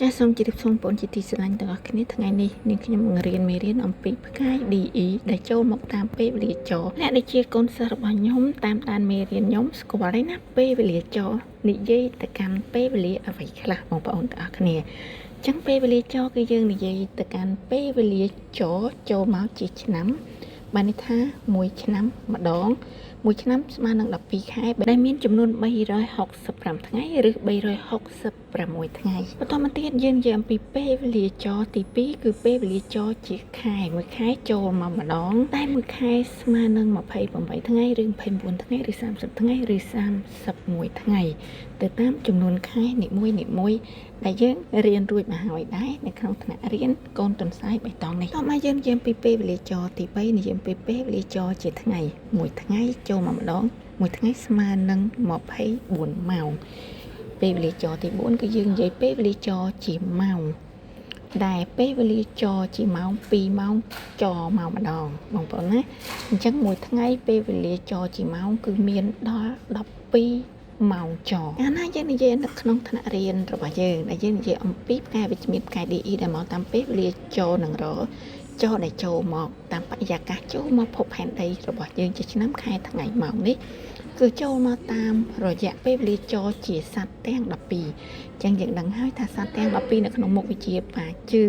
ចាសសូមជម្រាបសួរបងប្អូនជាទីស្រឡាញ់ទាំងអស់គ្នាថ្ងៃនេះនាងខ្ញុំនឹងរៀនមេរៀនអំពីផ្កាយ DE ដែលចូលមកតាមពេលវេលាចរអ្នកដែលជាកូនសិស្សរបស់ខ្ញុំតាមដានមេរៀនខ្ញុំស្គាល់ហើយណាពេលវេលាចរនិយាយទៅកាន់ពេលវេលាអ្វីខ្លះបងប្អូនទាំងអស់គ្នាអញ្ចឹងពេលវេលាចរគឺយើងនិយាយទៅកាន់ពេលវេលាចរចូលមកជាឆ្នាំបានន័យថាមួយឆ្នាំម្ដងមួយឆ្នាំស្មើនឹង12ខែដែលមានចំនួន365ថ្ងៃឬ366ថ្ងៃបន្តមកទៀតយើងនិយាយអំពីពេលវេលាចរទី2គឺពេលវេលាចរជាខែមួយខែចូលមកម្ដងតែមួយខែស្មើនឹង28ថ្ងៃឬ29ថ្ងៃឬ30ថ្ងៃឬ31ថ្ងៃទៅតាមចំនួនខែនីមួយនីមួយដែលយើងរៀនរួចមកហើយដែរនៅក្នុងថ្នាក់រៀនកូនទន្សាយបៃតងនេះតមកយើងនិយាយអំពីពេលវេលាចរទី3និយាយអំពីពេលវេលាចរជាថ្ងៃមួយថ្ងៃចូលមកម្ដងមួយថ្ងៃស្មើនឹង24ម៉ោងពេលវេលាចរទី4គឺយើងនិយាយពេលវេលាចរជាម៉ោងដែលពេលវេលាចរជាម៉ោង2ម៉ោងចរមកម្ដងបងប្អូនណាអញ្ចឹងមួយថ្ងៃពេលវេលាចរជាម៉ោងគឺមានដល់12ម៉ោងចរកាលណាយើងនិយាយនៅក្នុងថ្នាក់រៀនរបស់យើងដែលយើងនិយាយអំពីផ្កាយវិជ្ជមានផ្កាយ DE ដែលមកតាមពេលវេលាចរនិងរចរដែលចូលមកតាមបរិយាកាសចូលមកភពផែនដីរបស់យើងជាឆ្នាំខែថ្ងៃម៉ោងនេះគឺចូលមកតាមរយៈពេលវេលាចរជាសត្វទាំង12អញ្ចឹងយើងដឹងហើយថាសត្វទាំង12នៅក្នុងមុខវិជ្ជាបាជឺ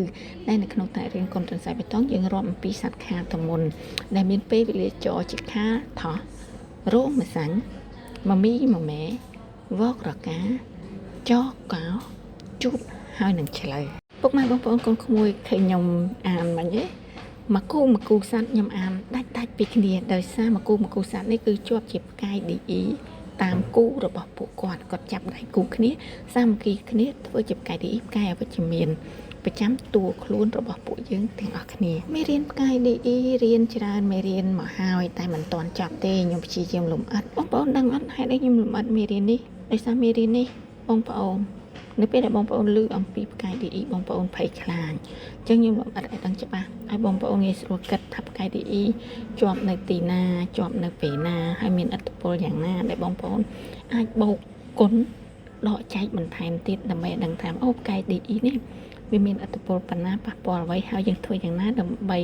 ដែលនៅក្នុងថ្នាក់រៀនកុំទន្សាយបៃតងយើងរាប់អំពីសត្វខាលតមុនដែលមានពេលវេលាចរជាខាលថោះរោងម្សាញ់មមីមម៉ែវករកាចកោជូតហើយនឹងឆ្លូវពុកម៉ែបងប្អូនកូនក្មួយឃើញខ្ញុំអានមិញទេមកគូមកគូសត្វខ្ញុំអានដាច់ដាច់ពីគ្នាដោយសារមកគូមកគូសត្វនេះគឺជាប់ជាផ្កាយ DE តាមគូរបស់ពួកគាត់គាត់ចាប់ដៃគូគ្នាសាមគ្គីគ្នាធ្វើជាផ្កាយ DE ផ្កាយអវិជ្ជមានប្រចាំតួខ្លួនរបស់ពួកយើងទាំងអស់គ្នាមេរៀនផ្កាយ DE រៀនច្រើនមេរៀនមកហើយតែមិនទាន់ចប់ទេខ្ញុំព្យាយាមលម្អិតបងប្អូនដឹងអត់ហេតុអីខ្ញុំលម្អិតមេរៀននេះដោយសារមេរៀននេះបងប្អូននៅពេលដែលបងប្អូនឮអំពីផ្កាយ DE បងប្អូនភ័យខ្លាចអញ្ចឹងខ្ញុំលម្អិតឲ្យដឹងច្បាស់ឲ្យបងប្អូនងាយស្រួលគិតថាផ្កាយ DE ជាប់នៅទីណាជាប់នៅពេលណាហើយមានឥទ្ធិពលយ៉ាងណាដែលបងប្អូនអាចបូកគុណដកចែកបន្ថែមទៀតដើម្បីឲ្យដឹងថាអូផ្កាយ DE នេះវាមានឥទ្ធិពលប៉ុណ្ណាប៉ះពាល់អ្វីហើយយើងធ្វើយ៉ាងណាដើម្បី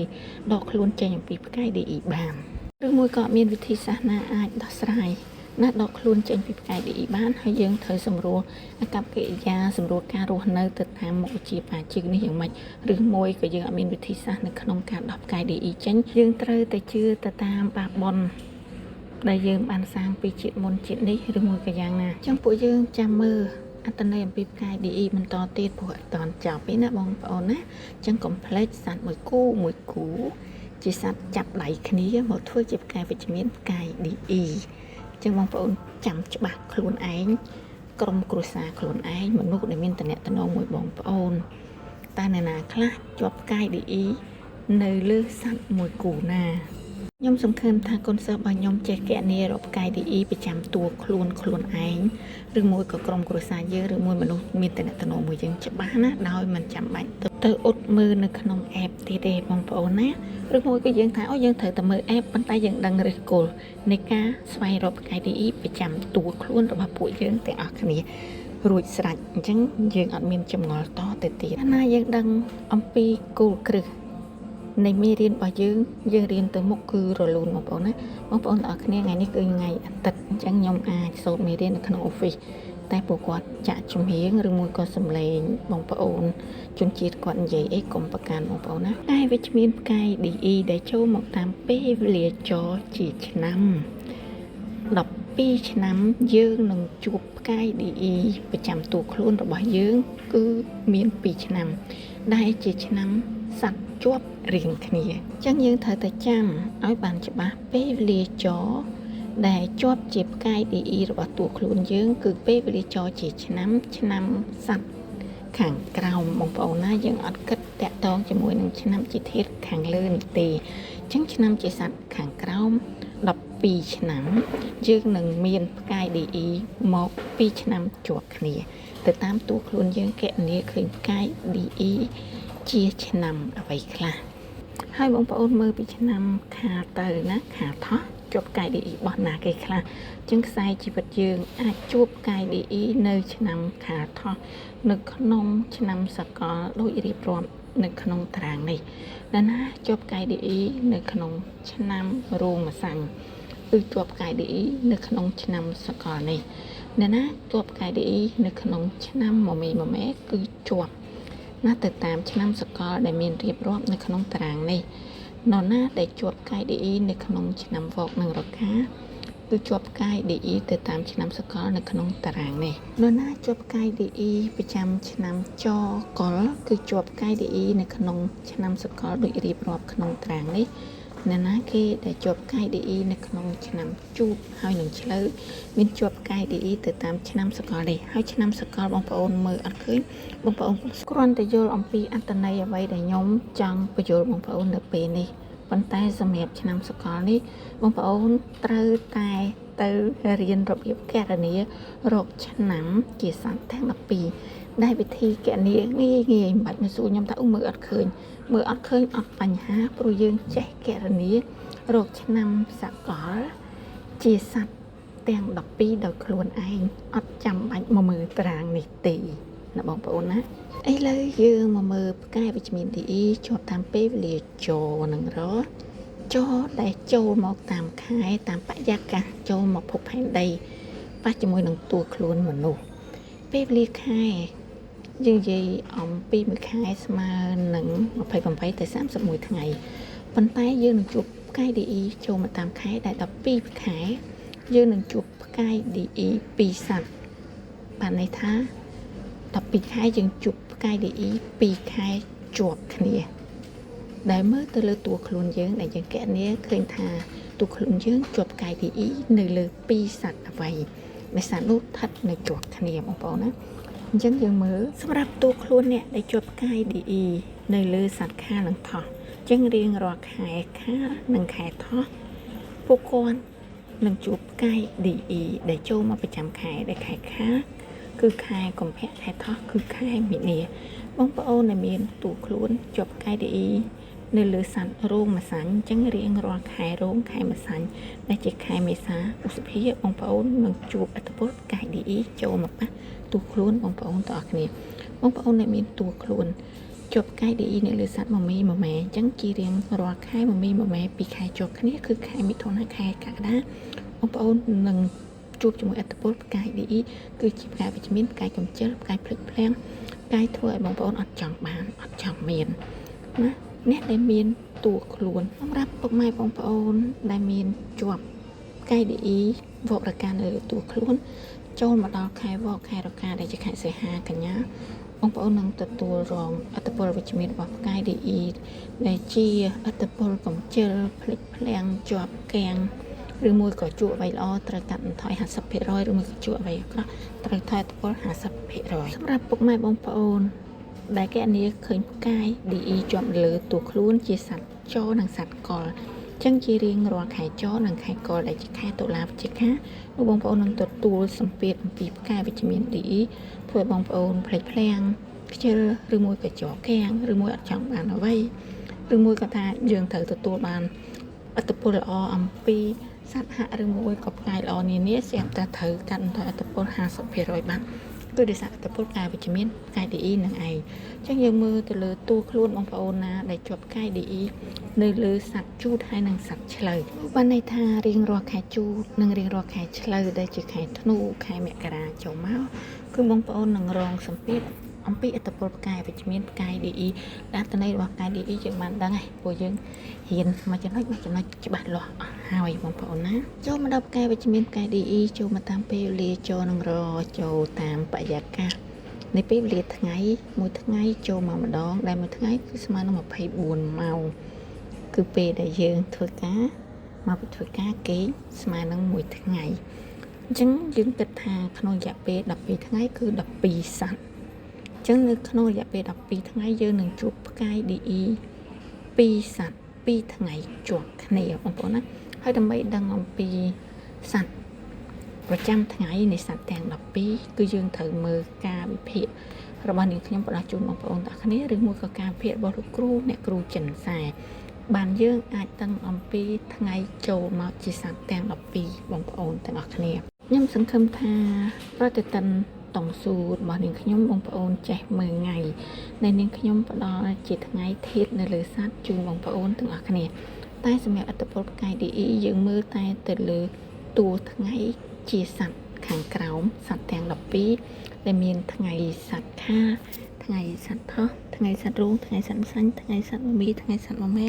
ដកខ្លួនចេញអំពីផ្កាយ DE បានឬមួយក៏មានវិធីសាស្ត្រណាអាចដោះស្រាយណាដកខ្លួនចេញពីផ្កាយ DE បានហើយយើងត្រូវសម្រួលអាកប្បកិរិយាសម្រួលការរស់នៅទៅតាមមុខវិជ្ជាបាជឹកនេះយ៉ាងម៉េចឬមួយក៏យើងអត់មានវិធីសាស្ត្រនៅក្នុងការដោះផ្កាយ DE ចេញយើងត្រូវតែជឿទៅតាមបាបបុណ្យដែលយើងបានសាងពីជាតិមុនជាតិនេះឬមួយក៏យ៉ាងណាអញ្ចឹងពួកយើងចាំមើលអត្តន័យអំពីផ្កាយ DE បន្តទៀតព្រោះអត់តចប់ទេណាបងប្អូនណាអញ្ចឹងកុំភ្លេចសត្វមួយគូមួយគូជាសត្វចាប់ដៃគ្នាមកធ្វើជាផ្កាយវិជ្ជមានផ្កាយ DE ចឹងបងប្អូនចាំច្បាស់ខ្លួនឯងក្រុមគ្រួសារខ្លួនឯងមនុស្សដែលមានតំណែងមួយបងប្អូនតើអ្នកណាខ្លះជាប់ផ្កាយ DE នៅលើសត្វមួយគូណាខ្ញុំសង្ឃឹមថាកូនសិស្សរបស់ខ្ញុំចេះកណនីរកផ្កាយ DE ប្រចាំតួខ្លួនខ្លួនឯងឬមួយក៏ក្រុមគ្រួសារយើងឬមួយមនុស្សមានតំណែងមួយយើងច្បាស់ណាដោយមិនចាំបាច់ទៅអ៊ុតមើលនៅក្នុង app ទៀតទេបងប្អូនណាឬមួយក៏យើងថាអូយើងត្រូវតែមើល app ប៉ុន្តែយើងដឹងឫសគល់នៃការស្វែងរកផ្កាយ DE ប្រចាំតួខ្លួនរបស់ពួកយើងទាំងអស់គ្នារួចស្រេចអញ្ចឹងយើងអត់មានចម្ងល់តទៅទៀតណាយើងដឹងអំពីគោលគ្រឹះនៃមេរៀនរបស់យើងយើងរៀនទៅមុខគឺរលូនបងប្អូនណាបងប្អូនទាំងអស់គ្នាថ្ងៃនេះគឺថ្ងៃអាទិត្យអញ្ចឹងខ្ញុំអាចសូត្រមេរៀននៅក្នុង office តែពួកគាត់ចាក់ចំហៀងឬមួយក៏សំឡេងបងប្អូនជនជាតិគាត់និយាយអីកុំប្រកាន់បងប្អូនណាតែវិជ្ជមានផ្កាយ DE ដែលចូលមកតាមពេលវេលាចរជាឆ្នាំ12ឆ្នាំយើងនឹងជួបផ្កាយ DE ប្រចាំតួខ្លួនរបស់យើងគឺមាន2ឆ្នាំដែលជាឆ្នាំសត្វជាប់រៀងគ្នាអញ្ចឹងយើងត្រូវតែចាំឲ្យបានច្បាស់ពេលវេលាចរដែលជាប់ជាផ្កាយ DE របស់តួខ្លួនយើងគឺពេលវេលាចរជាឆ្នាំឆ្នាំសត្វខាងក្រោមបងប្អូនណាយើងអត់គិតតាក់ទងជាមួយនឹងឆ្នាំជាធាតុខាងលើនេះទេអញ្ចឹងឆ្នាំជាសត្វខាងក្រោម12ឆ្នាំយើងនឹងមានផ្កាយ DE មក2ឆ្នាំជាប់គ្នាទៅតាមតួខ្លួនយើងកណនាឃើញផ្កាយ DE ជាឆ្នាំអ្វីខ្លះហើយបងប្អូនមើលពីឆ្នាំខាលទៅណាខាលថោះ ជាប់ផ្កាយ DE របស់ណាគេខ្លះអញ្ចឹងខ្សែជីវិតយើងអាចជួបផ្កាយ DE នៅឆ្នាំខាលថោះនៅក្នុងឆ្នាំសកលដូចរៀបរាប់នៅក្នុងតារាងនេះណាណាជាប់ផ្កាយ DE នៅក្នុងឆ្នាំរោងម្សាញ់គឺជាប់ផ្កាយ DE នៅក្នុងឆ្នាំសកលនេះណាណាជាប់ផ្កាយ DE នៅក្នុងឆ្នាំមមីមមេគឺជាប់ណាទៅតាមឆ្នាំសកលដែលមានរៀបរាប់នៅក្នុងតារាងនេះនរណាដែលជាប់ផ្កាយ DE នៅក្នុងឆ្នាំវកនិងរកាគឺជាប់ផ្កាយ DE ទៅតាមឆ្នាំសកលនៅក្នុងតារាងនេះនរណាជាប់ផ្កាយ DE ប្រចាំឆ្នាំចកលគឺជាប់ផ្កាយ DE នៅក្នុងឆ្នាំសកលដូចរៀបរាប់ក្នុងតារាងនេះនរណាគេដែលជាប់ផ្កាយ DE នៅក្នុងឆ្នាំជូតហើយនឹងឆ្លូវមានជាប់ផ្កាយ DE ទៅតាមឆ្នាំសកលនេះហើយឆ្នាំសកលបងប្អូនមើលអត់ឃើញបងប្អូនគ្រាន់តែយល់អំពីអត្ថន័យអ្វីដែលខ្ញុំចង់បញ្យល់បងប្អូននៅពេលនេះប៉ុន្តែសម្រាប់ឆ្នាំសកលនេះបងប្អូនត្រូវតែទៅរៀនរបៀបគណនារកឆ្នាំជាសត្វទាំង12ដែលវិធីគណនាងាយងាយមិនបាច់មកសួរខ្ញុំថាមើលអត់ឃើញមើលអត់ឃើញអត់បញ្ហាព្រោះយើងចេះគណនារកឆ្នាំសកលជាសត្វទាំង12ដោយខ្លួនឯងអត់ចាំបាច់មកមើលតារាងនេះទេណាបងប្អូនណាឥឡូវយើងមកមើលផ្កាយវិជ្ជមាន DE ជាប់តាមពេលវេលាចនិងរចដែលចូលមកតាមខែតាមបរិយាកាសចូលមកភពផែនដីប៉ះជាមួយនឹងតួខ្លួនមនុស្សពេលវេលាខែយើងនិយាយអំពីមួយខែស្មើនឹង28ទៅ31ថ្ងៃប៉ុន្តែយើងនឹងជួបផ្កាយ DE ចូលមកតាមខែដែល12ខែយើងនឹងជួបផ្កាយ DE 2សត្វបានន័យថា12ខែយើងជួបផ្កាយ DE 2ខែជាប់គ្នាដែលមើលទៅលើតួខ្លួនយើងដែលយើងគណនាឃើញថាតួខ្លួនយើងជាប់ផ្កាយ DE នៅលើ2សត្វអ្វីដែលសត្វនោះស្ថិតនៅជាប់គ្នាបងប្អូនណាអញ្ចឹងយើងមើលសម្រាប់តួខ្លួនអ្នកដែលជាប់ផ្កាយ DE នៅលើសត្វខាលនិងថោះអញ្ចឹងរៀងរាល់ខែខាលនិងខែថោះពួកគាត់នឹងជួបផ្កាយ DE ដែលចូលមកប្រចាំខែដែលខែខាលគឺខែកុម្ភៈខែថោះគឺខែមីនាបងប្អូនដែលមានតួខ្លួនជាប់ផ្កាយ DE នៅលើសត្វរោងម្សាញ់អញ្ចឹងរៀងរាល់ខែរោងខែម្សាញ់ដែលជាខែមេសាឧសភាបងប្អូននឹងជួបឥទ្ធិពលផ្កាយ DE ចូលមកប៉ះតួខ្លួនបងប្អូនទាំងអស់គ្នាបងប្អូនដែលមានតួខ្លួនជាប់ផ្កាយ DE នៅលើសត្វមមីមម៉ែអញ្ចឹងជារៀងរាល់ខែមមីមម៉ែពីខែជាប់គ្នាគឺខែមិថុនាខែកក្កដាបងប្អូននឹងជួបជាមួយឥទ្ធិពលផ្កាយ DE គឺជាផ្កាយវិជ្ជមានផ្កាយកំជិលផ្កាយភ្លេចភ្លាំងផ្កាយធ្វើឲ្យបងប្អូនអត់ចង់បានអត់ចង់មានណាអ្នកដែលមានតួខ្លួនសម្រាប់ពុកម៉ែបងប្អូនដែលមានជាប់ផ្កាយ DE វករកានៅលើតួខ្លួនចូលមកដល់ខែវកខែរកាដែលជាខែសីហាកញ្ញាបងប្អូននឹងទទួលរងឥទ្ធិពលវិជ្ជមានរបស់ផ្កាយ DE ដែលជាឥទ្ធិពលកំជិលភ្លេចភ្លាំងជាប់កាំងឬមួយក៏ជួបអ្វីល្អត្រូវកាត់បន្ថយ 50% ឬមួយក៏ជួបអ្វីអាក្រក់ត្រូវថយឥទ្ធិពល 50% សម្រាប់ពុកម៉ែបងប្អូនដែលគណនាឃើញផ្កាយ DE ជាប់លើតួខ្លួនជាសត្វចនិងសត្វកលចឹងជារៀងរាល់ខែចនិងខែកលដែលជាខែតុលាវិច្ឆិកានោះបងប្អូននឹងទទួលសម្ពាធអំពីផ្កាយវិជ្ជមាន DE ធ្វើឲ្យបងប្អូនភ្លេចភ្លាំងខ្ជិលឬមួយក៏ជាប់កាំងឬមួយអត់ចង់បានអ្វីឬមួយក៏ថាយើងត្រូវទទួលបានឥទ្ធិពលល្អអំពីសត្វហាក់ឬមួយក៏ផ្កាយល្អនានាស្រាប់តែត្រូវកាត់បន្ថយឥទ្ធិពល 50% បានគឺដោយសារឥទ្ធិពលផ្កាយវិជ្ជមានផ្កាយ DE នឹងឯងអញ្ចឹងយើងមើលទៅលើតួខ្លួនបងប្អូនណាដែលជាប់ផ្កាយ DE នៅលើសត្វជូតហើយនិងសត្វឆ្លូវបានន័យថារៀងរាល់ខែជូតនិងរៀងរាល់ខែឆ្លូវដែលជាខែធ្នូខែមករាចូលមកគឺបងប្អូននឹងរងសម្ពាធអំពីឥទ្ធិពលផ្កាយវិជ្ជមានផ្កាយ DE ដែលអត្ថន័យរបស់ផ្កាយ DE យើងបានដឹងហើយព្រោះយើងរៀនមួយចំណុចមួយចំណុចច្បាស់លាស់អស់ហើយបងប្អូនណាចូលមកដល់ផ្កាយវិជ្ជមានផ្កាយ DE ចូលមកតាមពេលវេលាចូលនឹងរចូលតាមបរិយាកាសនៃពេលវេលាថ្ងៃមួយថ្ងៃចូលមកម្ដងដែលមួយថ្ងៃគឺស្មើនឹង24ម៉ោងគឺពេលដែលយើងធ្វើការមកពីធ្វើការគេស្មើនឹងមួយថ្ងៃអញ្ចឹងយើងគិតថាក្នុងរយៈពេល12ថ្ងៃគឺ12សត្វចឹងនៅក្នុងរយៈពេល12ថ្ងៃយើងនឹងជួបផ្កាយ DE 2សត្វ2ថ្ងៃជាប់គ្នាបងប្អូនណាហើយដើម្បីដឹងអំពីសត្វប្រចាំថ្ងៃនៃសត្វទាំង12គឺយើងត្រូវមើលការវិភាគរបស់នាងខ្ញុំផ្ដល់ជូនបងប្អូនទាំងគ្នាឬមួយក៏ការវិភាគរបស់លោកគ្រូអ្នកគ្រូចិនសែ បានយើងអាចដឹងអំពីថ្ងៃចូលមកជាសត្វទាំង12បងប្អូនទាំងអស់គ្នាខ្ញុំសង្ឃឹមថាប្រតិទិនតង់ស៊ូរបស់នាងខ្ញុំបងប្អូនចេះមើលថ្ងៃដែលនាងខ្ញុំផ្ដល់ជាថ្ងៃធាតុនៅលើសត្វជូនបងប្អូនទាំងអស់គ្នាតែសម្រាប់ឥទ្ធិពលផ្កាយ DE យើងមើលតែទៅលើតួថ្ងៃជាសត្វខាងក្រោមសត្វទាំង12ដែលមានថ្ងៃសត្វខាថ្ងៃសត្វថោះថ្ងៃសត្វរូងថ្ងៃសត្វម្សាញ់ថ្ងៃសត្វមមីថ្ងៃសត្វមមែ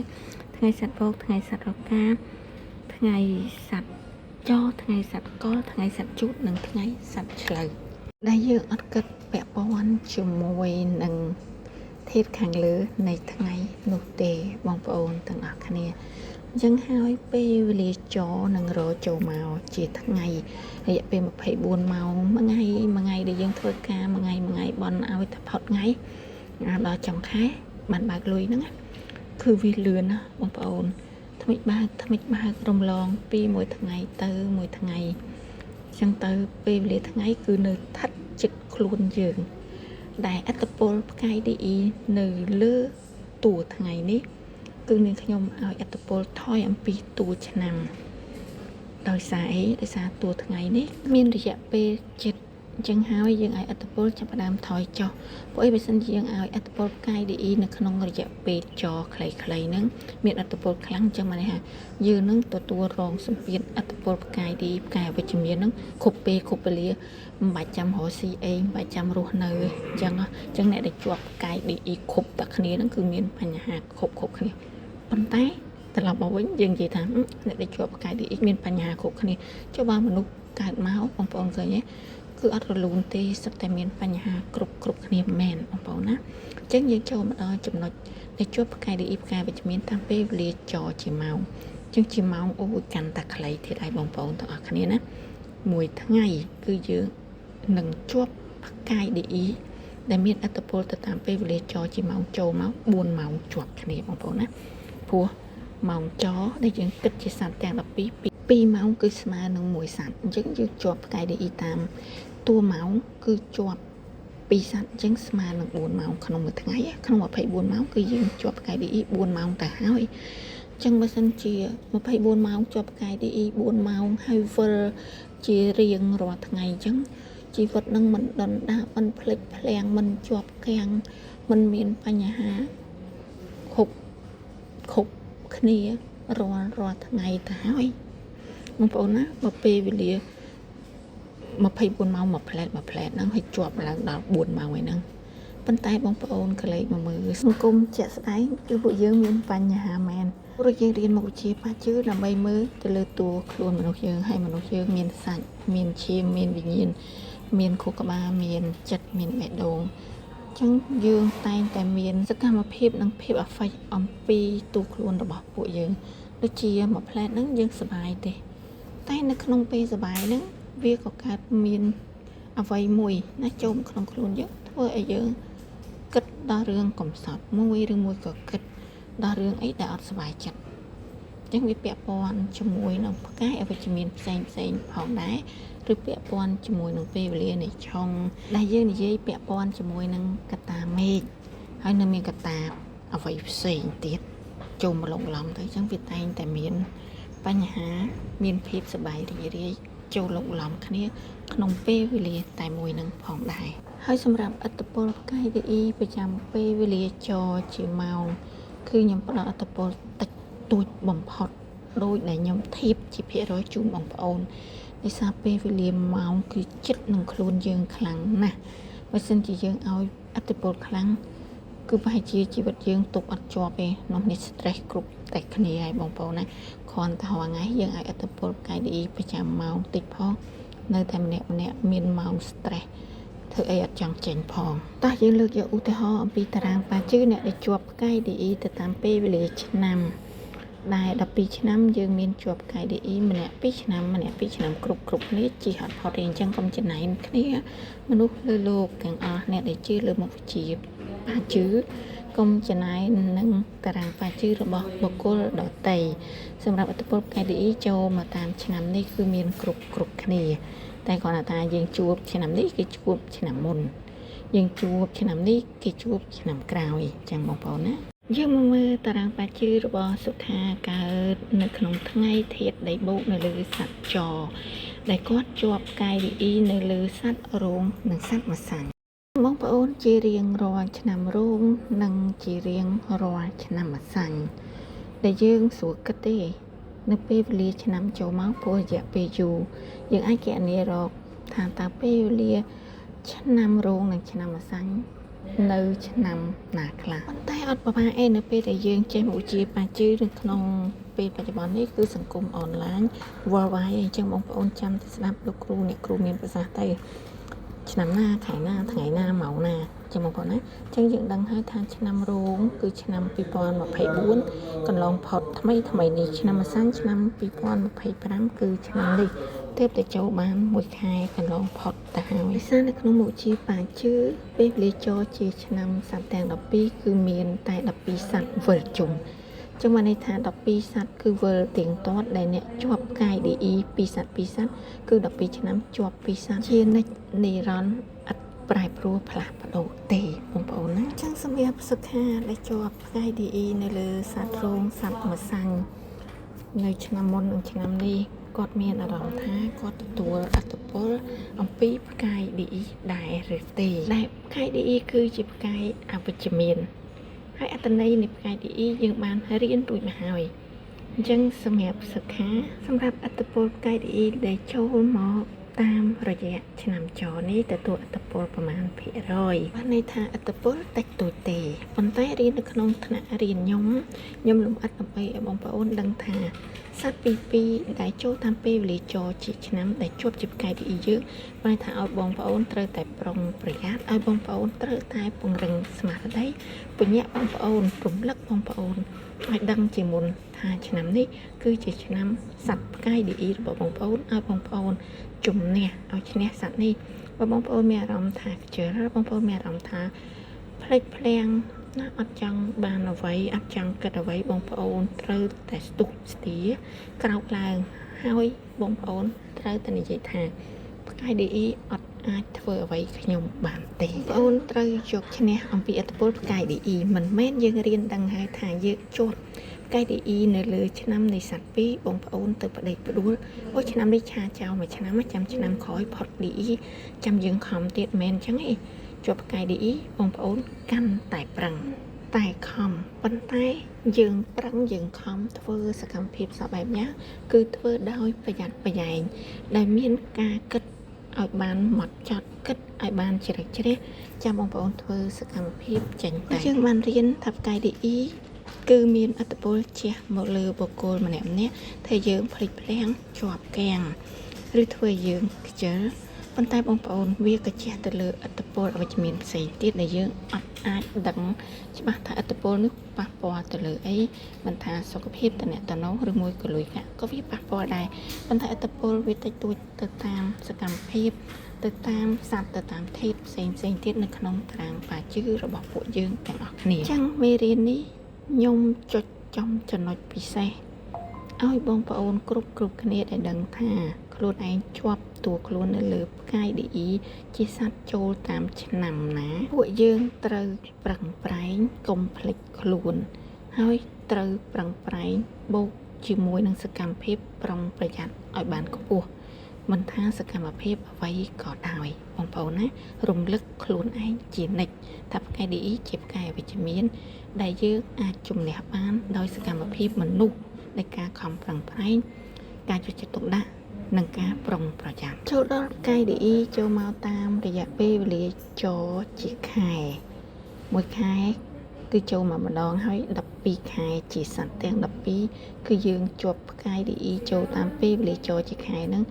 ថ្ងៃសត្វវោកថ្ងៃសត្វរកាថ្ងៃសត្វចថ្ងៃសត្វកលថ្ងៃសត្វជូតនិងថ្ងៃសត្វឆ្លូវដែលយើងអត់គិតពាក់ព័ន្ធជាមួយនឹងធាតុខាងលើនៃថ្ងៃនោះទេបងប្អូនទាំងអស់គ្នាអញ្ចឹងហើយពេលវេលាចនឹងរចូលមកជាថ្ងៃរយៈពេល24ម៉ោងមួយថ្ងៃមួយថ្ងៃដែលយើងធ្វើការមួយថ្ងៃមួយថ្ងៃបន់ឲ្យតែផុតថ្ងៃដល់ចុងខែបានបើកលុយហ្នឹងគឺវាលឿនណាបងប្អូនថ្មិចបើកថ្មិចបើករំលងពីមួយថ្ងៃទៅមួយថ្ងៃអញ្ចឹងទៅពេលវេលាថ្ងៃគឺនៅស្ថិតជិតខ្លួនយើងដែលឥទ្ធិពលផ្កាយ DE នៅលើតួថ្ងៃនេះគឺនាងខ្ញុំឲ្យឥទ្ធិពលថយអំពីតួឆ្នាំដោយសារអីដោយសារតួថ្ងៃនេះមានរយៈពេលជិតអញ្ចឹងហើយយើងឲ្យឥទ្ធិពលចាប់ផ្ដើមថយចុះព្រោះអីបើសិនជាយើងឲ្យឥទ្ធិពលផ្កាយ DE នៅក្នុងរយៈពេលចខ្លីៗហ្នឹងមានឥទ្ធិពលខ្លាំងអញ្ចឹងបានន័យថាយើងនឹងទទួលរងសម្ពាធឥទ្ធិពលផ្កាយ DE ផ្កាយអវិជ្ជមានហ្នឹងគ្រប់ពេលគ្រប់វេលាមិនបាច់ចាំរកស៊ីអីមិនបាច់ចាំរស់នៅអញ្ចឹងអ្នកដែលជាប់ផ្កាយ DE គ្រប់តែគ្នាហ្នឹងគឺមានបញ្ហាគ្រប់គ្នាប៉ុន្តែត្រឡប់មកវិញយើងនិយាយថាអ្នកដែលជាប់ផ្កាយ DE មានបញ្ហាគ្រប់គ្នាចុះបើមនុស្សកើតមកបងប្អូនឃើញទេគឺអត់រលូនទេសុទ្ធតែមានបញ្ហាគ្រប់គ្នាមែនបងប្អូនណាអញ្ចឹងយើងចូលមកដល់ចំណុចដែលជាប់ផ្កាយ DE ផ្កាយវិជ្ជមានតាមពេលវេលាចជាម៉ោងអញ្ចឹងជាម៉ោងអូយកាន់តែខ្លីទៀតហើយបងប្អូនទាំងអស់គ្នាណាមួយថ្ងៃគឺយើងនឹងជាប់ផ្កាយ DE ដែលមានឥទ្ធិពលទៅតាមពេលវេលាចជាម៉ោងចូលមក4ម៉ោងជាប់គ្នាបងប្អូនណាព្រោះម៉ោងចដែលយើងគិតជាសត្វទាំង12 2ម៉ោងគឺស្មើនឹង1សត្វអញ្ចឹងយើងជាប់ផ្កាយ DE តាមតួម៉ោងគឺជាប់2សត្វអញ្ចឹងស្មើនឹង4ម៉ោងក្នុងមួយថ្ងៃក្នុង24ម៉ោងគឺយើងជាប់ផ្កាយ DE 4ម៉ោងទៅហើយអញ្ចឹងបើសិនជា24ម៉ោងជាប់ផ្កាយ DE 4ម៉ោងហើយវិលជារៀងរាល់ថ្ងៃអញ្ចឹងជីវិតនឹងមិនដុនដាបមិនភ្លេចភ្លាំងមិនជាប់គាំងមិនមានបញ្ហាគ្រប់គ្នារាល់ថ្ងៃទៅហើយបងប្អូនណាបើពេលវេលា24ម៉ោងមួយផ្លែតហ្នឹងហើយជាប់ឡើងដល់4ម៉ោងឯហ្នឹងប៉ុន្តែបងប្អូនកលេចមកមើលសង្គមជាក់ស្ដែងគឺពួកយើងមានបញ្ហាមែនព្រោះយើងរៀនមុខវិជ្ជាបាជឿដើម្បីមើលទៅលើតួខ្លួនមនុស្សយើងហើយមនុស្សយើងមានសាច់មានឈាមមានវិញ្ញាណមានខួរក្បាលមានចិត្តមានបេះដូងចឹងយើងតែងតែមានសកម្មភាពនិងភាពអាហ្វេចអំពីតួខ្លួនរបស់ពួកយើងដូចជាមួយផ្លែតហ្នឹងយើងសប្បាយទេតែនៅក្នុងពេលសប្បាយហ្នឹងវាក៏កើតមានអ្វីមួយណាចូលក្នុងខ្លួនយើងធ្វើឲ្យយើងគិតដល់រឿងកំសត់មួយឬមួយក៏គិតដល់រឿងអីដែលអត់សប្បាយចិត្តអញ្ចឹងវាពាក់ព័ន្ធជាមួយនឹងផ្កាយអវិជ្ជមានផ្សេងផ្សេងផងដែរឬពាក់ព័ន្ធជាមួយនឹងពេលវេលានៃឆុងដែលយើងនិយាយពាក់ព័ន្ធជាមួយនឹងកត្តាមេឃហើយនៅមានកត្តាអ្វីផ្សេងទៀតចូលមកលងឡំទៅអញ្ចឹងវាតែងតែមានបញ្ហាមានភាពសប្បាយរីករាយចូលលងឡំគ្នាក្នុងពេលវេលាតែមួយនឹងផងដែរហើយសម្រាប់ឥទ្ធិពលផ្កាយ DE ប្រចាំពេលវេលាចជាម៉ោងគឺខ្ញុំផ្ដល់ឥទ្ធិពលតិចតួចបំផុតដោយដែលខ្ញុំធៀបជាភាគរយជូនបងប្អូនដោយសារពេលវេលាម៉ោងគឺចិត្តនឹងខ្លួនយើងខ្លាំងណាស់បើសិនជាយើងឲ្យឥទ្ធិពលខ្លាំងគឺប្រហែលជាជីវិតយើងទប់អត់ជាប់ទេនោះនេះ stress គ្រប់តែគ្នាហើយបងប្អូនណាគ្រាន់តែរាល់ថ្ងៃយើងឲ្យឥទ្ធិពលផ្កាយ DE ប្រចាំម៉ោងតិចផងនៅតែម្នាក់មានម៉ោង stress ធ្វើអីអត់ចង់ចេញផងតោះយើងលើកយកឧទាហរណ៍អំពីតារាងបាជឺអ្នកដែលជាប់ផ្កាយ DE ទៅតាមពេលវេលាឆ្នាំដែល12ឆ្នាំយើងមានជាប់ផ្កាយ DE ម្នាក់2ឆ្នាំម្នាក់2ឆ្នាំគ្រប់គ្នាជិះអត់ផុតទេអញ្ចឹងកុំចំណែនគ្នាមនុស្សលើលោកទាំងអស់អ្នកដែលជឿលើមុខវិជ្ជាបាជឺកុំចំណែននឹងតារាងបាជឺរបស់បុគ្គលដទៃសម្រាប់ឥទ្ធិពលផ្កាយ DE ចូលមកតាមឆ្នាំនេះគឺមានគ្រប់គ្នាតែគ្រាន់តែថាយើងជួបឆ្នាំនេះគេជួបឆ្នាំមុនយើងជួបឆ្នាំនេះគេជួបឆ្នាំក្រោយអញ្ចឹងបងប្អូនណា យើងមកមើលតារាងបាជឺរបស់សុខាកើតនៅក្នុងថ្ងៃធាតុដីបូកនៅលើសត្វចដែលគាត់ជាប់ផ្កាយ DE នៅលើសត្វរោងនិងសត្វម្សាញ់បងប្អូនជារៀងរាល់ឆ្នាំរោងនិងជារៀងរាល់ឆ្នាំម្សាញ់ដែលយើងស្រួលគិតទេនៅពេលវេលាឆ្នាំចូលមកព្រោះរយៈពេលយូរយើងអាចគណនារកថាតើពេលវេលាឆ្នាំរោងនិងឆ្នាំម្សាញ់នៅឆ្នាំណាខ្លះប៉ុន្តែអត់ប្រហែលអីនៅពេលដែលយើងចេះមុខវិជ្ជាបាជឺនៅក្នុងពេលបច្ចុប្បន្ននេះគឺសង្គមអនឡាញ worldwide អញ្ចឹងបងប្អូនចាំតែស្ដាប់លោកគ្រូអ្នកគ្រូមានប្រសាសន៍ទៅឆ្នាំណាខែណាថ្ងៃណាម៉ោងណាចឹងបងប្អូនណាអញ្ចឹងយើងដឹងហើយថាឆ្នាំរោងគឺឆ្នាំ2024កន្លងផុតថ្មីថ្មីនេះឆ្នាំម្សាញ់ឆ្នាំ2025គឺឆ្នាំនេះទើបតែចូលបានមួយខែកន្លងផុតទៅហើយដោយសារនៅក្នុងមុខវិជ្ជាបាជឺពេលវេលាចជាឆ្នាំសត្វទាំង12គឺមានតែ12សត្វវិលជុំចឹងបានន័យថា12សត្វគឺវិលទៀងទាត់ដែលអ្នកជាប់ផ្កាយ DE 2សត្វ2សត្វគឺ12ឆ្នាំជាប់2សត្វជានិច្ចនិរន្តរ៍ឥតប្រែប្រួលផ្លាស់ប្ដូរទេបងប្អូនណាចឹងសម្រាប់សុខាដែលជាប់ផ្កាយ DE នៅលើសត្វរោងសត្វម្សាញ់នៅឆ្នាំមុននិងឆ្នាំនេះគាត់មានអារម្មណ៍ថាគាត់ទទួលឥទ្ធិពលអំពីផ្កាយ DE ដែរឬទេដែលផ្កាយ DE គឺជាផ្កាយអវិជ្ជមានហើយអត្ថន័យនៃផ្កាយ DE យើងបានរៀនរួចមកហើយអញ្ចឹងសម្រាប់សិក្ខាសម្រាប់ឥទ្ធិពលផ្កាយ DE ដែលចូលមកតាមរយៈឆ្នាំចនេះទទួលឥទ្ធិពលប្រមាណភាគរយបានន័យថាឥទ្ធិពលតិចតួចទេប៉ុន្តែរៀននៅក្នុងថ្នាក់រៀនខ្ញុំខ្ញុំលម្អិតដើម្បីឲ្យបងប្អូនដឹងថាសត្វពីពីរដែលចូលតាមពេលវេលាចជាឆ្នាំដែលជាប់ជាផ្កាយ DE យើងបានថាឲ្យបងប្អូនត្រូវតែប្រុងប្រយ័ត្នឲ្យបងប្អូនត្រូវតែពង្រឹងស្មារតីពញ្ញាក់បងប្អូនរំលឹកបងប្អូនឲ្យដឹងជាមុនថាឆ្នាំនេះគឺជាឆ្នាំសត្វផ្កាយ DE របស់បងប្អូនឲ្យបងប្អូនជំនះឲ្យឈ្នះសត្វនេះបើបងប្អូនមានអារម្មណ៍ថាខ្ជិលបងប្អូនមានអារម្មណ៍ថាភ្លេចភ្លាំងណាអត់ចង់បានអ្វីអត់ចង់គិតអ្វីបងប្អូនត្រូវតែស្ទុះស្ទាក្រោកឡើងហើយបងប្អូនត្រូវតែនិយាយថាផ្កាយ DE អត់អាចធ្វើអ្វីខ្ញុំបានទេបងប្អូនត្រូវយកឈ្នះអំពីឥទ្ធិពលផ្កាយ DE មិនមែនយើងរៀនដឹងហើយថាយើងជាប់ផ្កាយ DE នៅលើឆ្នាំនៃសត្វពីរបងប្អូនទៅប្តេជ្ញាផ្ដួលអូឆ្នាំនេះឆាចោលមួយឆ្នាំចាំឆ្នាំក្រោយផុត DE ចាំយើងខំទៀតមិនមែនអញ្ចឹងទេជាប់ផ្កាយ DE បងប្អូនកាន់តែប្រឹងតែខំប៉ុន្តែយើងប្រឹងយើងខំធ្វើសកម្មភាពសពបែបយ៉ាងគឺធ្វើដោយប្រយ័ត្នប្រយែងដែលមានការគិតឲ្យបានម៉ត់ចត់គិតឲ្យបានជ្រៅជ្រះចាំបងប្អូនធ្វើសកម្មភាពចេញទៅយើងបានរៀនថាផ្កាយ DE គឺមានឥទ្ធិពលជះមកលើបុគ្គលម្នាក់ម្នាក់ធ្វើយើងភ្លេចភ្លាំងជាប់គាំងឬធ្វើយើងខ្ជិលប៉ុន្តែបងប្អូនវាក៏ជះទៅលើឥទ្ធិពលអវិជ្ជមានផ្សេងទៀតដែលយើងអត់អាចដឹងច្បាស់ថាឥទ្ធិពលនោះប៉ះពាល់ទៅលើអីមិនថាសុខភាពតំណតំណងឬមួយក៏លុយកាក់ក៏វាប៉ះពាល់ដែរប៉ុន្តែឥទ្ធិពលវាតិចតួចទៅតាមសកម្មភាពទៅតាមសត្វទៅតាមធាតុផ្សេងផ្សេងទៀតនៅក្នុងតារាងបាជឺរបស់ពួកយើងទាំងអស់គ្នាអញ្ចឹងមេរៀននេះខ្ញុំចុចចំចំណុចពិសេសឲ្យបងប្អូនគ្រប់គ្នាដែលដឹងថាខ្លួនឯងជាប់តួខ្លួននៅលើផ្កាយ DE ជាសត្វចូលតាមឆ្នាំណាពួកយើងត្រូវប្រឹងប្រែងកុំភ្លេចខ្លួនហើយត្រូវប្រឹងប្រែងបូកជាមួយនឹងសកម្មភាពប្រុងប្រយ័ត្នឲ្យបានខ្ពស់មិនថាសកម្មភាពអ្វីក៏ដោយបងប្អូនណារំលឹកខ្លួនឯងជានិច្ចថាផ្កាយ DE ជាផ្កាយអវិជ្ជមានដែលយើងអាចជំនះបានដោយសកម្មភាពមនុស្សនៃការខំប្រឹងប្រែងការយកចិត្តទុកដាក់និងការប្រុងប្រយ័ត្នចូលដល់ផ្កាយ DE ចូលមកតាមរយៈពេលវេលាចជាខែមួយខែគឺចូលមកម្ដងហើយ12ខែជាសត្វទាំង12គឺយើងជាប់ផ្កាយ DE ចូលតាមពេលវេលាចជាខែហ្នឹង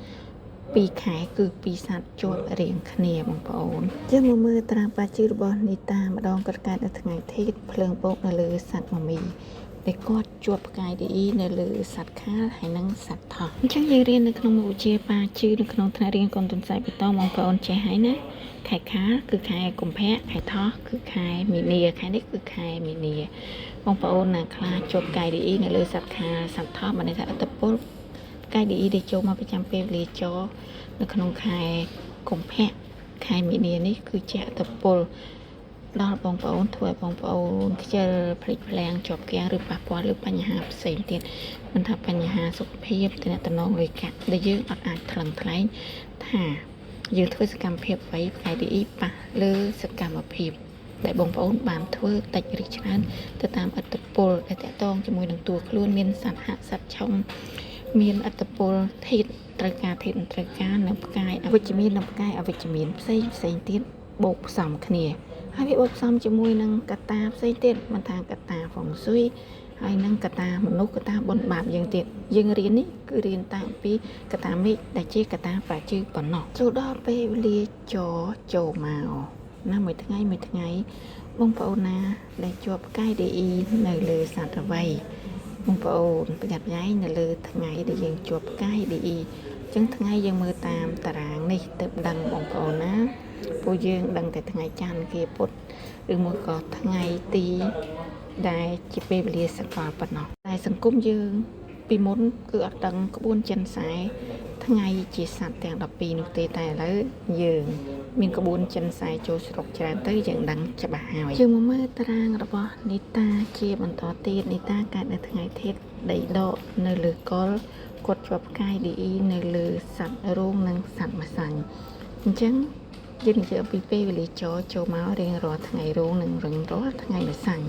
2ខែគឺ2សត្វជាប់រៀងគ្នាបងប្អូនយើងមកមើលតារាងបាជឺរបស់នីតាម្ដងគាត់កើតនៅថ្ងៃធាតុភ្លើងបោកនៅលើសត្វមមីដែលគាត់ជាប់ផ្កាយ DE នៅលើសត្វខាលហើយនិងសត្វថោះអញ្ចឹងយើងរៀននៅក្នុងមុខវិជ្ជាបាជឺនៅក្នុងថ្នាក់រៀនកូនទុនសាយបៃតងបងប្អូនចេះហើយណាខែខាលគឺខែកុម្ភៈខែថោះគឺខែមីនាខែនេះគឺខែមីនាបងប្អូនណាខ្លះជាប់ផ្កាយ DE នៅលើសត្វខាលសត្វថោះបានន័យថាឥទ្ធិពលផ្កាយ DE ដែលចូលមកប្រចាំពេលវេលាចនៅក្នុងខែកុម្ភៈខែមីនានេះគឺជាឥទ្ធិពល ដល់បងប្អូនធ្វើឲ្យបងប្អូនខ្ជិលភ្លេចភ្លាំងជាប់គាំងឬប៉ះពាល់លើបញ្ហាផ្សេងទៀតមិនថាបញ្ហាសុខភាពទំនាក់ទំនងលុយកាក់ដែលយើងអត់អាចថ្លឹងថ្លែងថាយើងធ្វើសកម្មភាពអ្វីផ្កាយ DE ប៉ះលើសកម្មភាពដែលបងប្អូនបានធ្វើតិចឬច្រើនទៅតាមឥទ្ធិពលដែលតាក់ទងជាមួយនឹងតួខ្លួនមានសត្វហាក់សត្វឆុងមានឥទ្ធិពលធាតុត្រូវការធាតុមិនត្រូវការនិងផ្កាយអវិជ្ជមាននិងផ្កាយអវិជ្ជមានផ្សេងផ្សេងទៀតបូកផ្សំគ្នាហើយវាបូកផ្សំជាមួយនឹងកត្តាផ្សេងទៀតមិនថាកត្តាហ្វុងស៊ុយហើយនឹងកត្តាមនុស្សកត្តាបុណ្យបាបយើងទៀតយើងរៀននេះគឺរៀនតាមពីកត្តាមេឃដែលជាកត្តាប្រាជឺប៉ុណ្ណោះចូលដល់ពេលវេលាចចូលមកណាមួយថ្ងៃមួយថ្ងៃបងប្អូនណាដែលជាប់ផ្កាយ DE នៅលើសត្វរវៃបងប្អូនប្រយ័ត្នប្រយែងនៅលើថ្ងៃដែលយើងជាប់ផ្កាយ DE អញ្ចឹងថ្ងៃយើងមើលតាមតារាងនេះទៅដឹងបងប្អូនណាពួកយើងដឹងតែថ្ងៃច័ន្ទគេពុធឬមួយក៏ថ្ងៃទីដែលជាពេលវេលាសកលប៉ុណ្ណោះតែសង្គមយើងពីមុនគឺអត់ដឹងក្បួនចិនសែថ្ងៃជាសត្វទាំង12នោះទេតែឥឡូវយើងមានក្បួនចិនសែចូលស្រុកច្រើនទៅយើងដឹងច្បាស់ហើយយើងមកមើលតារាងរបស់នីតាជាបន្តទៀតនីតាកើតនៅថ្ងៃធាតុដីដកនៅលើកុលគាត់ជាប់ផ្កាយ DE នៅលើសត្វរោងនិងសត្វម្សាញ់អញ្ចឹងយើងនិយាយអំពីពេលវេលាចចូលមករៀងរាល់ថ្ងៃរោងនិងរៀងរាល់ថ្ងៃម្សាញ់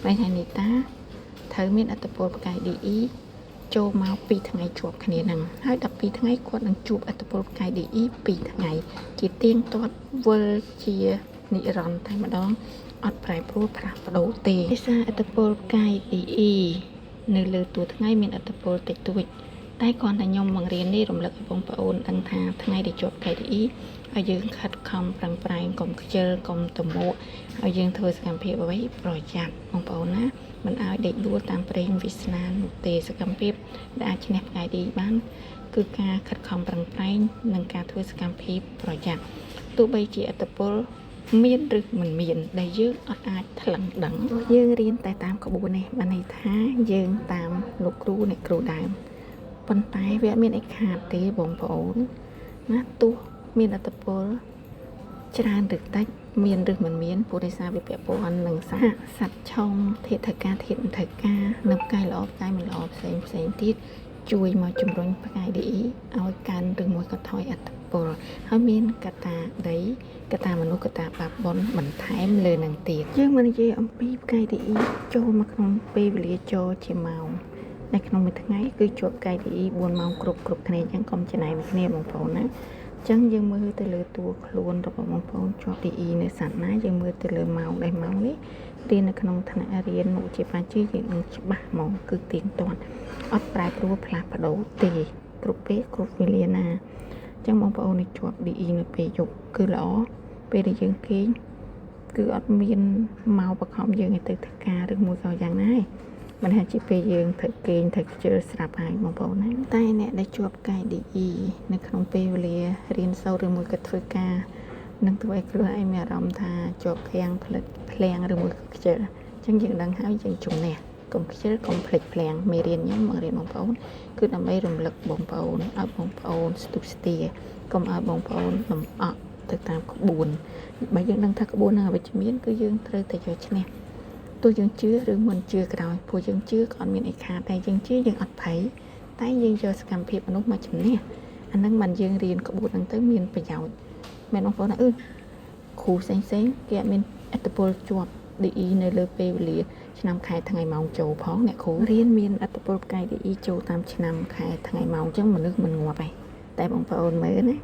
បែរថានីតាត្រូវមានឥទ្ធិពលផ្កាយ DE ចូលមក2ថ្ងៃជាប់គ្នាហ្នឹងហើយ12ថ្ងៃគាត់នឹងជួបឥទ្ធិពលផ្កាយ DE 2ថ្ងៃជាទៀងទាត់វិលជានិរន្តរ៍តែម្ដងអត់ប្រែប្រួលផ្លាស់ប្ដូរទេភាសាឥទ្ធិពលផ្កាយ DE នៅលើតួថ្ងៃមានឥទ្ធិពលតិចតួចតែគ្រាន់តែខ្ញុំបង្រៀននេះរំលឹកឲ្យបងប្អូនដឹងថាថ្ងៃដែលជាប់ផ្កាយ DE ឲ្យយើងខិតខំប្រឹងប្រែងកុំខ្ជិលកុំតមួកឲ្យយើងធ្វើសកម្មភាពអ្វីប្រយ័ត្នបងប្អូនណាមិនឲ្យដេកដួលតាមព្រេងវាសនានោះទេសកម្មភាពដែលអាចឈ្នះផ្កាយ DE បានគឺការខិតខំប្រឹងប្រែងនិងការធ្វើសកម្មភាពប្រយ័ត្នទោះបីជាឥទ្ធិពលមានឬមិនមានដែលយើងអត់អាចថ្លឹងដឹងយើងរៀនតែតាមក្បួននេះបានន័យថាយើងតាមលោកគ្រូអ្នកគ្រូដើមប៉ុន្តែវាអត់មានអីខាតទេបងប្អូនណាទោះមានឥទ្ធិពលច្រើនឬតិចមានឬមិនមានព្រោះដោយសារវាពាក់ព័ន្ធនឹងសត្វឆុងធាតុត្រូវការធាតុមិនត្រូវការនិងផ្កាយល្អផ្កាយមិនល្អផ្សេងផ្សេងទៀតជួយមកជំរុញផ្កាយ DE ឲ្យកើនឬមួយក៏ថយឥទ្ធិពលហើយមានកត្តាដីកត្តាមនុស្សកត្តាបាបបុណ្យបន្ថែមលើនឹងទៀតយើងមកនិយាយអំពីផ្កាយ DE ចូលមកក្នុងពេលវេលាចូលជាម៉ោងនៅក្នុងមួយថ្ងៃគឺជាប់ផ្កាយ DE 4ម៉ោងគ្រប់គ្នាអញ្ចឹងកុំច្នៃមួយគ្នាបងប្អូនណាចឹងយើងមើលទៅលើតួខ្លួនរបស់បងប្អូនជាប់ DE នៅសត្វណាយើងមើលទៅលើម៉ោងដែលម៉ោងនេះរៀននៅក្នុងថ្នាក់រៀនមុខជាបាជីយើងនឹងច្បាស់ហ្មងគឺទៀងទាត់អត់ប្រែប្រួលផ្លាស់ប្ដូរទេគ្រប់ពេលគ្រប់វេលាណាចឹងបងប្អូននេះជាប់ DE នៅពេលយប់គឺល្អពេលដែលយើងគេងគឺអត់មានមកបខំយើងឲ្យទៅធ្វើការឬមួយក៏យ៉ាងណាឯងមិនថាជាពេលយើងត្រូវគេងត្រូវខ្ជិលស្រាប់ហើយបងប្អូនណាតែអ្នកដែលជាប់ផ្កាយ DE នៅក្នុងពេលវេលារៀនសូត្រឬមួយក៏ធ្វើការនឹងធ្វើឲ្យខ្លួនឯងមានអារម្មណ៍ថាជាប់ខាំងផ្លិតភ្លាំងឬមួយក៏ខ្ជិលអញ្ចឹងយើងដឹងហើយយើងជំនះកុំខ្ជិលកុំភ្លេចភ្លាំងមេរៀនខ្ញុំមករៀនបងប្អូនគឺដើម្បីរំលឹកបងប្អូនឲ្យបងប្អូនស្ទុះស្ទាកុំឲ្យបងប្អូនលំអក់ទៅតាមក្បួនបើយើងដឹងថាក្បួននឹងអវិជ្ជមានគឺយើងត្រូវតែយកឈ្នះទោះយើងជឿឬមិនជឿក៏ដោយព្រោះយើងជឿក៏អត់មានអីខាតតែយើងជឿយើងអត់ភ័យតែយើងយកសកម្មភាពមនុស្សមកជំនះអានឹងបានយើងរៀនក្បួនហ្នឹងទៅមានប្រយោជន៍មែនបងប្អូនណាគ្រូផ្សេងៗគេអត់មានឥទ្ធិពលជាប់ DE នៅលើពេលវេលាឆ្នាំខែថ្ងៃម៉ោងចូលផងអ្នកគ្រូរៀនមានឥទ្ធិពលផ្កាយ DE ចូលតាមឆ្នាំខែថ្ងៃម៉ោងអញ្ចឹងមនុស្សមិនងាប់ឯងតែបងប្អូនមើលណា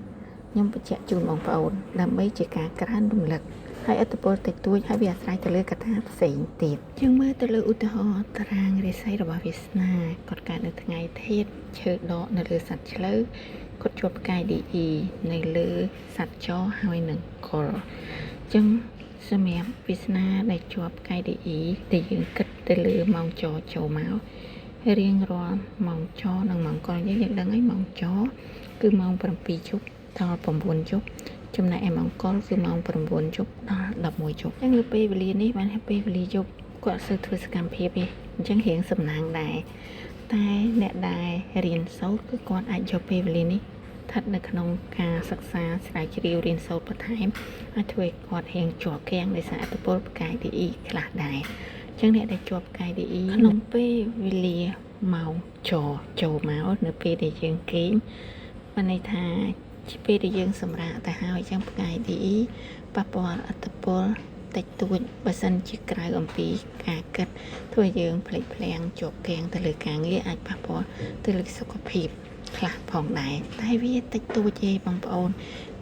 ខ្ញុំបញ្ជាក់ជូនបងប្អូនដើម្បីជាការក្រើនរំលឹកហើយឥទ្ធិពលតិចតួចហើយវាអាស្រ័យទៅលើកត្តាផ្សេងទៀតយើងមើលទៅលើឧទាហរណ៍តារាងរាសីរបស់វាសនាគាត់កើតនៅថ្ងៃធាតុឈើដកនៅលើសត្វឆ្លូវគាត់ជាប់ផ្កាយ DE នៅលើសត្វចហើយនឹងកុលអញ្ចឹងសម្រាប់វាសនាដែលជាប់ផ្កាយ DE ដែលយើងគិតទៅលើម៉ោងចចូលមករៀងរាល់ម៉ោងចនិងម៉ោងកុលយើងដឹងហើយម៉ោងចគឺម៉ោង7យប់ដល់9យប់ចំណែកឯម៉ោងកុលគឺម៉ោង9យប់ដល់11យប់អញ្ចឹងលើពេលវេលានេះបានពេលវេលាយប់គាត់អត់សូវធ្វើសកម្មភាពទេអញ្ចឹងរៀងសំណាងដែរតែអ្នកដែលរៀនសូត្រគឺគាត់អាចយកពេលវេលានេះ ស្ថិតនៅក្នុងការសិក្សាស្រាវជ្រាវរៀនសូត្របន្ថែមអាចធ្វើឲ្យគាត់រៀងជាប់គាំងដោយសារឥទ្ធិពលផ្កាយ DE ខ្លះដែរអញ្ចឹងអ្នកដែលជាប់ផ្កាយ DE ក្នុងពេលវេលាម៉ោងចចូលមកនៅពេលដែលយើងគេងបានន័យថាជាពេលដែលយើងសម្រាកទៅហើយអញ្ចឹងផ្កាយ DE ប៉ះពាល់ឥទ្ធិពលតិចតួចបើសិនជាក្រៅអំពីការគិតធ្វើឲ្យយើងភ្លេចភ្លាំងជាប់គាំងទៅលើការងារអាចប៉ះពាល់ទៅលើសុខភាពខ្លះផងដែរតែវាតិចតួចទេបងប្អូន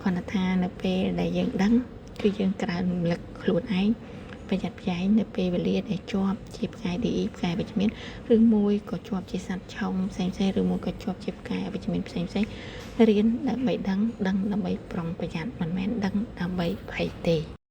គ្រាន់តែថានៅពេលដែលយើងដឹងគឺយើងក្រើនរំលឹកខ្លួនឯងប្រយ័ត្នប្រយែងនៅពេលវេលាដែលជាប់ជាផ្កាយ DE ផ្កាយវិជ្ជមានឬមួយក៏ជាប់ជាសត្វឆុងផ្សេងៗឬមួយក៏ជាប់ជាផ្កាយអវិជ្ជមានផ្សេងៗរៀនដើម្បីដឹងដឹងដើម្បីប្រុងប្រយ័ត្នមិនមែនដឹងដើម្បីភ័យទេ។